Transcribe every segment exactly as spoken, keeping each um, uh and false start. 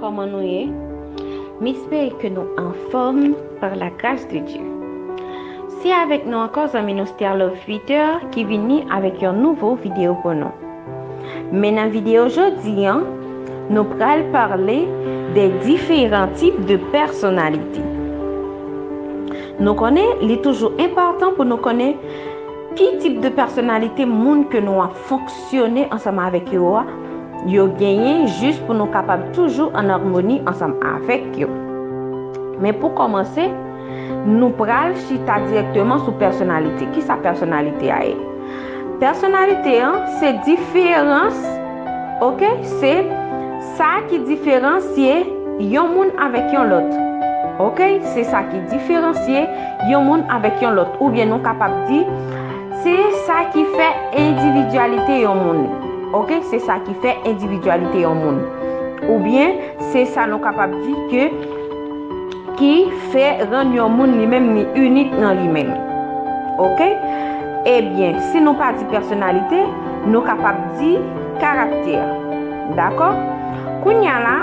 Kòman nou ye? M espere ke nou anfòm par la grâce de Dieu. Se avèk nou ankò zanmi nou Sterlove Peter ki vini avèk yon nouvo videyo pou nou. Men nan videyo jodi an, nou pral pale de diferan tip de pèsonalite. Nou konnen li toujou enpòtan pou nou konnen ki tip de pèsonalite moun ke nou ap fonksyone ansanm avèk yo a, yo genyen jis pou nou kapab toujou an amoni ansanm avèk yo. Men pou kòmanse, nou pral chita dirèkteman sou pèsonalite. Kisa pèsonalite a ye? Pèsonalite an se diferans, oke? Se sa ki diferansye yon moun avèk yon lòt. Oke? Se sa ki diferansye yon moun avèk yon lòt. Oubyen nou kapab di, se sa ki fè endividyalite yon moun. Oke? Se sa ki fè endividyalite yon moun. Oubyen se sa nou kapab di ke ki fè rann yon moun li menm li inik nan li menm. Oke? Ebyen, si nou pa di pèsonalite, nou kapab di karaktè. Dakò? Kounye a la,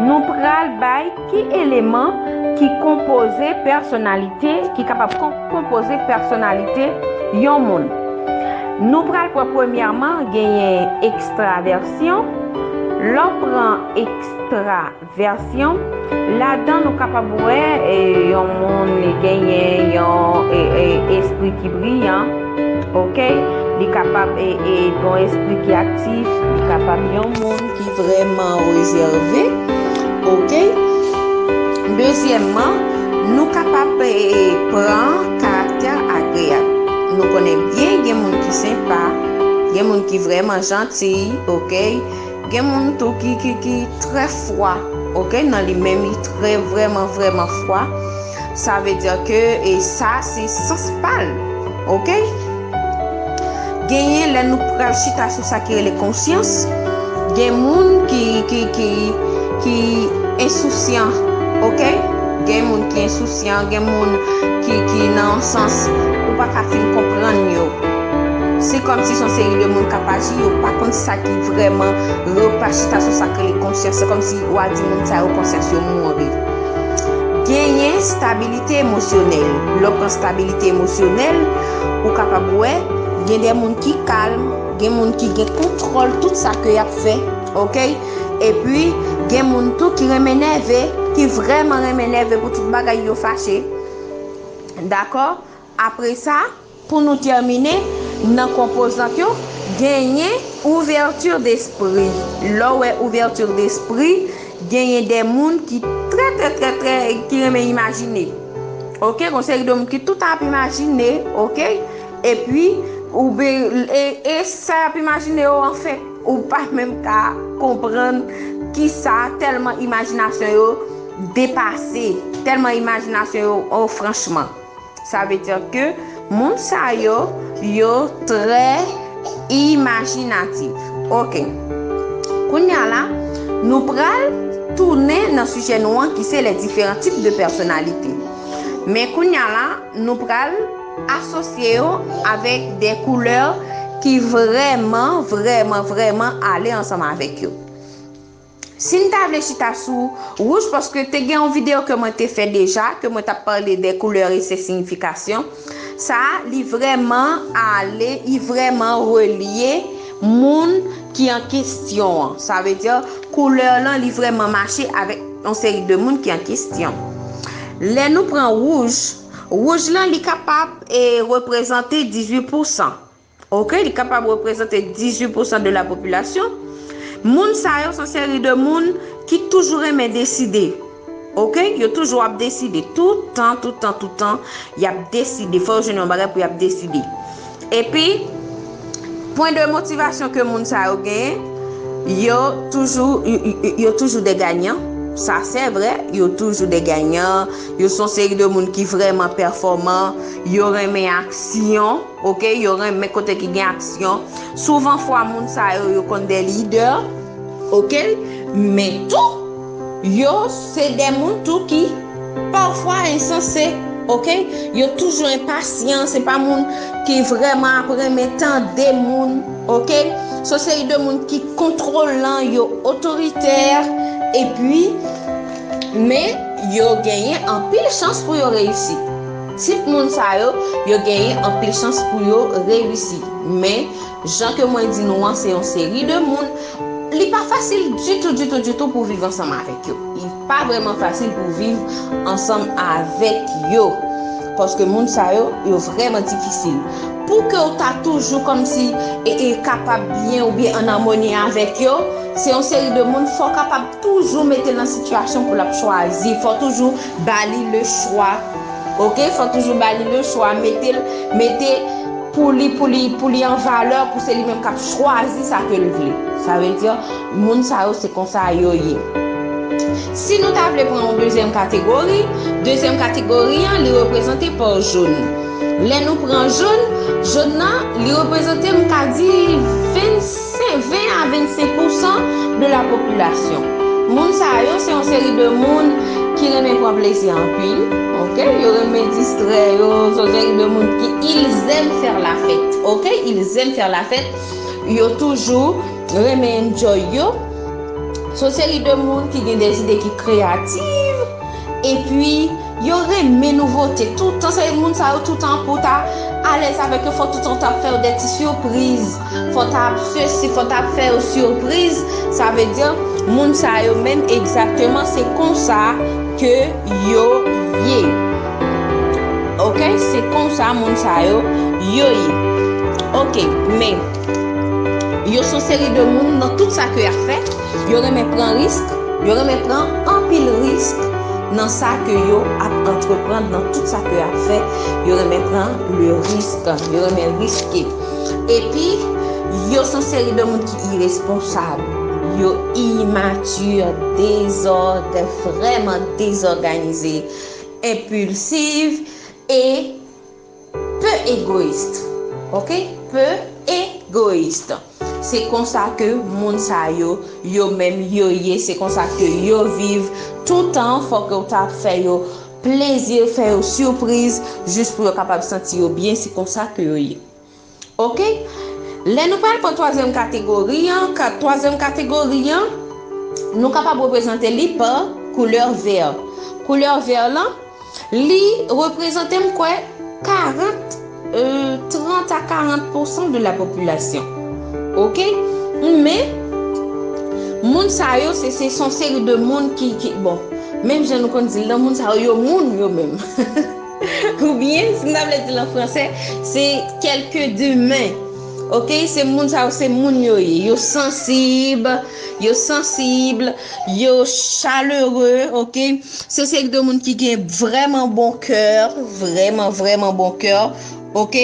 nou pral bay ki eleman ki konpoze pèsonalite, ki kapab kon-, konpoze pèsonalite yon moun. Nou pral pran premyèman genyen ekstravèsyon. Lè w pran ekstra vèsyon. Ladan nou kapab wè e, yon moun li genyen yon e, e, espri ki briyan, oke? Li kapab e, e, gon espri ki aktif, li kapab yon moun ki vrèman rezève, oke? Dezyèmman, nou kapab e, e, pran karaktè agreyab. Nou konnen byen gen moun ki senpa, gen moun ki vrèman janti, oke? Gen moun tou ki, ki, ki trè fwa, oke? Nan li menm, li trè vrèman, vrèman fwa. Sa vle di ke, e sa, se sans pa l, oke? Genyen lè nou pral chita sou sa ki rele konsyans, gen moun ki, ki, ki, ki ensousyan, oke? Gen moun ki ensousyan, gen moun ki, ki nan yon sans, ou pa ka fin konprann yo. Se kòmsi se yon seri de moun k ap aji, yo pa konn sa ki vrèman, yo pa chita sou sa k rele konsyans. Se kòmsi w a di moun sa yo konsyans yo mouri. Genyen stabilite emosyonèl. Lè w pran stabilite emosyonèl, ou kapab wè, gen de moun ki kalm, gen moun ki gen kontwòl tout sa ke y ap fè, oke? Epi, gen moun tou ki renmen nève, ki vrèman renmen nève pou tout bagay yo fache. Dakò? Apre sa, pou nou tèmine, nan konpozant yo, genyen ouvèti despri. Lè w wè ouvèti despri, genyen de moun ki trè, trè, trè, trè, ki renmen imajine. Oke, gon seri de moun ki tout ap imajine, oke? Epi, ou be, e, e sa y ap imajine yo, anfen, ou pa menm ka konprann kisa, tèlman imajinasyon yo depase, tèlman imajinasyon yo, oh, franchman. Sa vle di ke moun sa yo, yo trè imajinatif. Oke. Kounye a la, nou pral tounen nan sijè nou an ki se les différents types de personnalité. Men kounye a la, nou pral asosye yo avèk de koulè ki vrèman, vrèman, vrèman ale ansanm avèk yo. Si n ta vle chita sou wouj, paske te gen yon videyo ke mwen te fè deja, ke mwen t ap pale de koulè e se siyifikasyon, sa a, li vrèman ale, li vrèman relye moun ki an kesyon an. Sa vle di, koulè lan, li vrèman mache avèk yon seri de moun ki an kesyon. Lè nou pran wouj, wouj lan, li kapab e reprezante dizuit pousan. Oke, li kapab reprezante dizuit pousan de la popilasyon. Moun sa yo se yon seri de moun ki toujou renmen deside. Oke, yo toujou ap deside. Tout tan, tout tan, tout tan, y ap deside. Fò yo jwenn yon bagay pou y ap deside. Epi, pwen de motivasyon ke moun sa yo genyen, yo toujou, yo, yo, yo toujou de ganyan. Sa se vre, yo toujou de ganyan. Yo se yon seri de moun ki vrèman pèfòman. Yo renmen aksyon. Oke, yo renmen kote ki gen aksyon. Souvan fwa moun sa yo, yo konn de lidè. Oke, men tou, yo se de moun tou ki pafwa ensanse. Ok? Yo toujou enpasyan, se pa moun ki vrèman ap renmen tande moun. Ok? Se yon seri de moun ki kontwolan, yo otoritè, epi, men yo genyen anpil chans pou yo reyisi. Tip moun sa yo, yo genyen anpil chans pou yo reyisi. Men, jan ke mwen di nou an, se yon seri de moun, li pa fasil ditou, ditou, ditou pou viv ansanm avèk yo. Li pa vrèman fasil pou viv ansanm avèk yo. Paske moun sa yo, yo vrèman difisil. Pou ke w ta toujou kòmsi e, e kapab byen oubyen an amoni avèk yo, se yon seri de moun, fò w kapab toujou mete l nan sitiyasyon pou l ap chwazi. Fò w toujou ba li le chwa. Ok? Fò w toujou ba li le chwa. Mete l, mete pou li, pou li, pou li an valè, pou se li menm k ap chwazi sa ke l vle. Sa vle di, moun sa yo, se konsa yo ye. Si nou ta vle pran yon dezyèm kategori, dezyèm kategori an, li reprezante pa jòn. Lè nou pran jòn, jòn nan, li reprezante, m ka di, vennsenk, ven a vennsenk pousan de la popilasyon. Moun sa yo, se yon seri de moun ki renmen pran plezi anpil, ok? Yo renmen distrè yo, se yon seri de moun ki, ils aiment faire la fête, ok? Ils aiment faire la fête. Yo toujou renmen enjoy yo. Se yon seri de moun ki gen de ide ki kreyativ, epi yo renmen nouvote. Toutan, se moun sa yo, toutan pou w ta alèz avèk yo, fò toutan w ta ap fè yo de ti sipriz. Fò w ta ap sesi, fò w ta ap fè yo sipriz. Sa vle di, moun sa yo menm, egzakteman, se konsa ke yo ye. Ok? Se konsa moun sa yo, yo ye. Ok, men yo se yon seri de moun nan tout sa ke y ap fè, yo renmen pran risk, yo renmen pran anpil risk nan sa ke yo ap antreprann, nan tout sa ke y ap fè, yo renmen pran le risk, yo renmen riske. Epi, yo se yon seri de moun ki iresponsab, yo imati, dezòd, vrèman dezòganize, enpilsif e pe egoyis. Ok? Pe egoyis. Se konsa ke moun sa yo, yo menm yo ye, se konsa ke yo viv. Toutan, fò ke w ta fè yo plezi, fè yo sipriz, jis pou yo kapab santi yo byen, se konsa ke yo ye. Ok? Lè nou pral pran twazyèm kategori an, ka, twazyèm kategori an, nou kapab reprezante li pa koulè vè. Koulè vè lan, li reprezante, m kwè, karant, euh, trant a karant pousan de la popilasyon. Ok? Men, moun sa yo, se, se, se yon seri de moun ki, ki, bon, menm jan nou konn di l lan, moun sa yo, yo moun yo menm. Oubyen, si n ta vle di l an fransè, se quelques d'humains. Ok? Se moun sa yo, se moun yo ye. Yo sansib, yo sansib, yo chalere, ok? Se, se de moun ki gen vrèman bon kè, vrèman, vrèman bon kè, ok?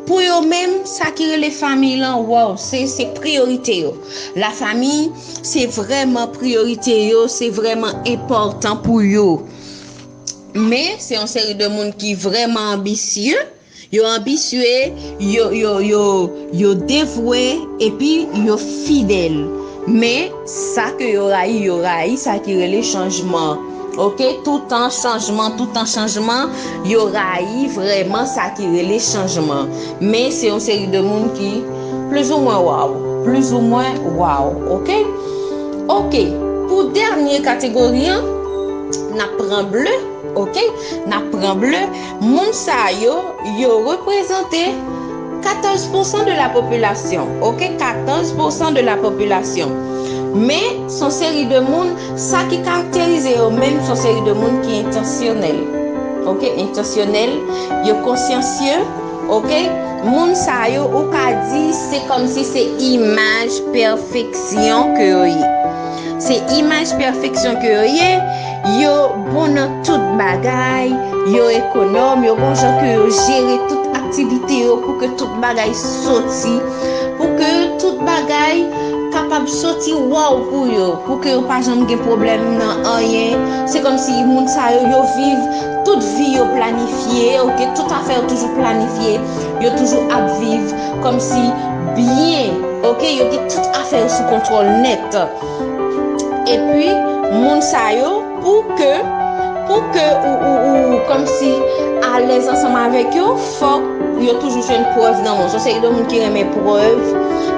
Pou yo menm, sa ki rele fanmi lan, waw, se, se priyorite yo. Lafanmi, se vrèman priyorite yo, se vrèman enpòtan pou yo. Men, se yon seri de moun ki vrèman anbisye. Yo anbisye, yo, yo, yo, yo devwe, epi yo fidèl. Men, sa ke yo rayi, yo rayi sa ki rele chanjman. Ok? Toutan chanjman, toutan chanjman, yo rayi vrèman sa ki rele chanjman. Men, se yon seri de moun ki plizoumwen waw, plizoumwen waw. Ok? Ok, pou dènye kategori an, n ap pran ble, ok? N ap pran ble. Moun sa yo, yo reprezante katòz pousan de la popilasyon, ok? Katòz pousan de la popilasyon. Men, se yon seri de moun, sa ki karakterize yo menm, se yon seri de moun ki entansyonèl, ok? Entansyonèl, yo konsyansye, ok? Moun sa yo, ou ka di, se kòmsi se imaj pèfeksyon ke yo ye. Se imaj pèfeksyon ke yo ye. Yo bon nan tout bagay, yo ekonòm, yo gon jan ke yo jere tout aktivite yo pou ke tout bagay soti, pou ke tout bagay kapab soti waw pou yo, pou ke yo pa janm gen pwoblèm nan anyen. Se kòmsi moun sa yo, yo viv tout vi yo planifye, ok, tout afè yo toujou planifye, yo toujou ap viv kòmsi byen, ok, yo gen tout afè yo sou kontwòl nèt. Epi, moun sa yo, pou ke Pou ke ou, ou, ou kòmsi alèz ansanm avèk yo, fòk yo toujou jwenn prèv nan men w. Se yon seri de moun ki renmen prèv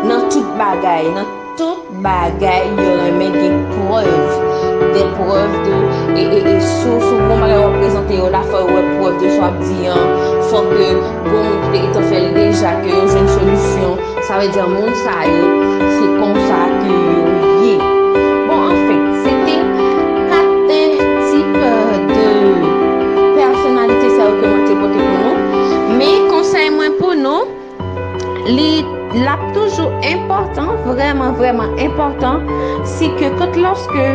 nan tout bagay, nan tout bagay, yo renmen gen prèv, de prèv de, e, e, e, si w, si w gen yon bagay w ap prezante yo la, fò yo wè prèv de sa w ap di an, fò ke gen yon moun ki te gentan fè l deja, ke yo jwenn solisyon. Sa vle di, moun sa yo, se konsa ke yo ye. Bon, anfen, se te kat, eh, tip, eh, de pèsonalite sa yo ke mwen te pote pou nou. Men konsèy mwen pou nou, li, l ap toujou enpòtan, vrèman, vrèman enpòtan, si ke tout lòske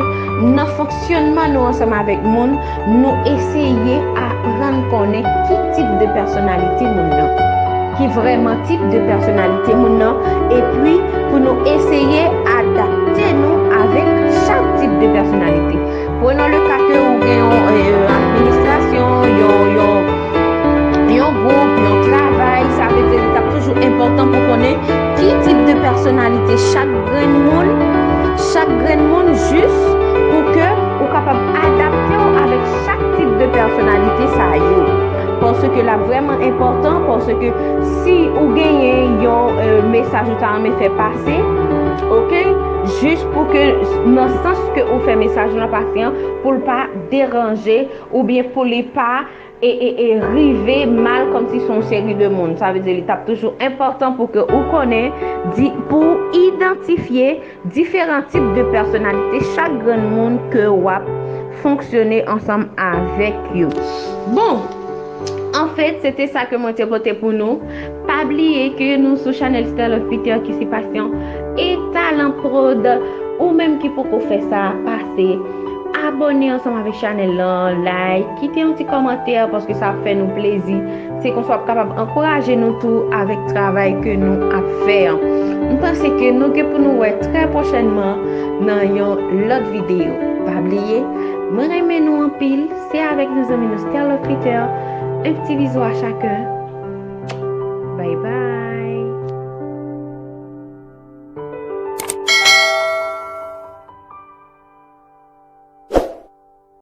nan fonksyònman nou ansanm avèk moun, nou eseye aprann konnen ki tip de pèsonalite moun nan, ki vrèman tip de pèsonalite moun nan, epi pou nou eseye adapte nou avèk chak tip de pèsonalite. Prenons le cas ke ou gen yon, eh, administrasyon, yon, yon, yon gwoup, yon travay, sa vle di li t ap toujou enpòtan pou konnen ki tip de pèsonalite chak grenn moun, chak grenn moun, jis pou ke ou kapab adapte w avèk chak tip de pèsonalite sa yo. Paske l ap vrèman enpòtan, paske si ou genyen yon, eh, mesaj ou ta renmen fè pase, oke, jis pou ke nan sans ke ou fè mesaj lan pase an, pou l pa deranje oubyen pou li pa e, e, e rive mal kòmsi se yon seri de moun. Sa vle di li t ap toujou enpòtan pou ke ou konnen, di, pou w idantifye diferan tip de pèsonalite chak grenn moun ke w ap fonksyone ansanm avèk yo. Bon, anfèt, se te sa ke mwen te pote pou nou. Pa bliye ke nou sou chanèl Star Love Peter ki se pasyon e talan prod. Ou menm ki poko fè sa, pase abòne ansanm avèk chanèl lan, like, kite yon ti kòmantè paske sa ap fè nou plezi. Se konsa w ap kapab ankouraje nou tou avèk travay ke nou ap fè an. M panse ke nou gen pou nou wè trè pwochènman nan yon lòt videyo. Pa bliye, mwen renmen nou anpil. Se avèk nou zanmi nou Star Love Peter. Un petit bisou à chacun. Bye bye.